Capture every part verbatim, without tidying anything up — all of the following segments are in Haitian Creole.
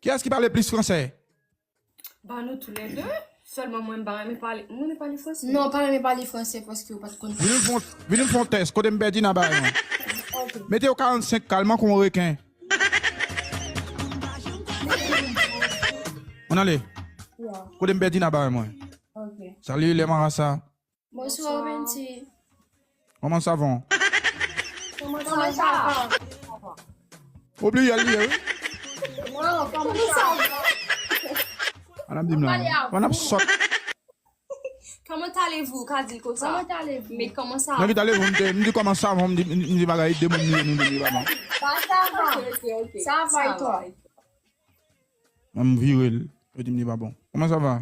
Kiyès ki pale plis fransè? Ba nou toulède. Sèlman mwen m pa renmen pale, m renmen pale fransè. Non, pa renmen pale fransè paske ou pa t konn. Vin m fè yon tès. Kote m pèdi nan bagay mwen. Mete yo karannsenk kal, manke yon reken. Ann ale. Kote m pèdi nan bagay mwen. Salut, les marasa. Bonsoir, Benty. Comment ça va? Comment ça va? Ou bliye l ye, wi. Non, comment ça va? An ap di m la. An ap sòt. Comment allez-vous? Ka di l konsa. Comment allez-vous? Men comment ça Mwen ki t ale, m te- m di comment ça va, m di m di bagay de moun li, li, li, li, li, Bah, ça va. Ok, ok, ok. Ça va et toi? Mwen m vire l. Yo di m li pa bon. Comment ça va?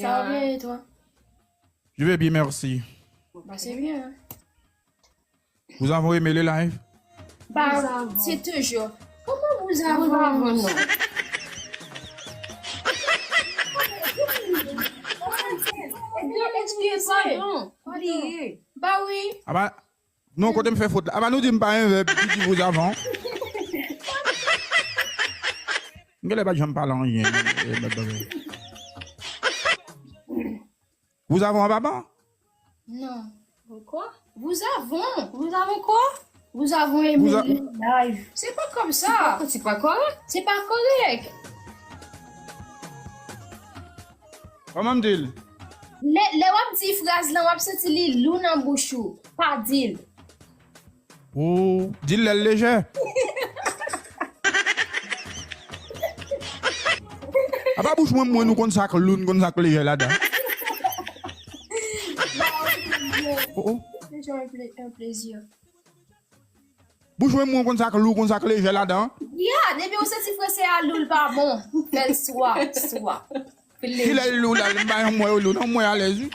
Ça va bien et toi? Je vais bien, merci. Bah, c'est bien. Vous avez aimé le live? Bah, c'est toujours. Comment vous avez Vous avez, non. Excusez. Pardon. Oubliye. Bah oui. Aba, non, kote m fè fot la? Aba nou di m pa yon vèb ki di vous avez. M genlè pa t janm pale anyen. Vous avez, papa? Non. Quoi? Vous avons. Vous avez quoi? Vous avez aimé Vous a- le live. C'est pas comme ça. C'est pas correct. C'est pas correct. Kòman m di l? Lè lè w ap di fraz lan, w ap santi li lou nan bouch ou. Pa di l. Ou di l lè l lejè. Apa bouch mwen, mwen, nou konn sa k lou, nou konn sa k lejè ladan. Oh, oh. C'est toujours un, pla- un plaisir. Bouch mwen, mwen, konn sa k lou, konn sa k lejè ladan. Ya, depi w santi fransè a lou, l pa bon. Fè l swa, swa. Kilè l lou la, m pa yon mwen yo lou, non, mwen alèz, wi.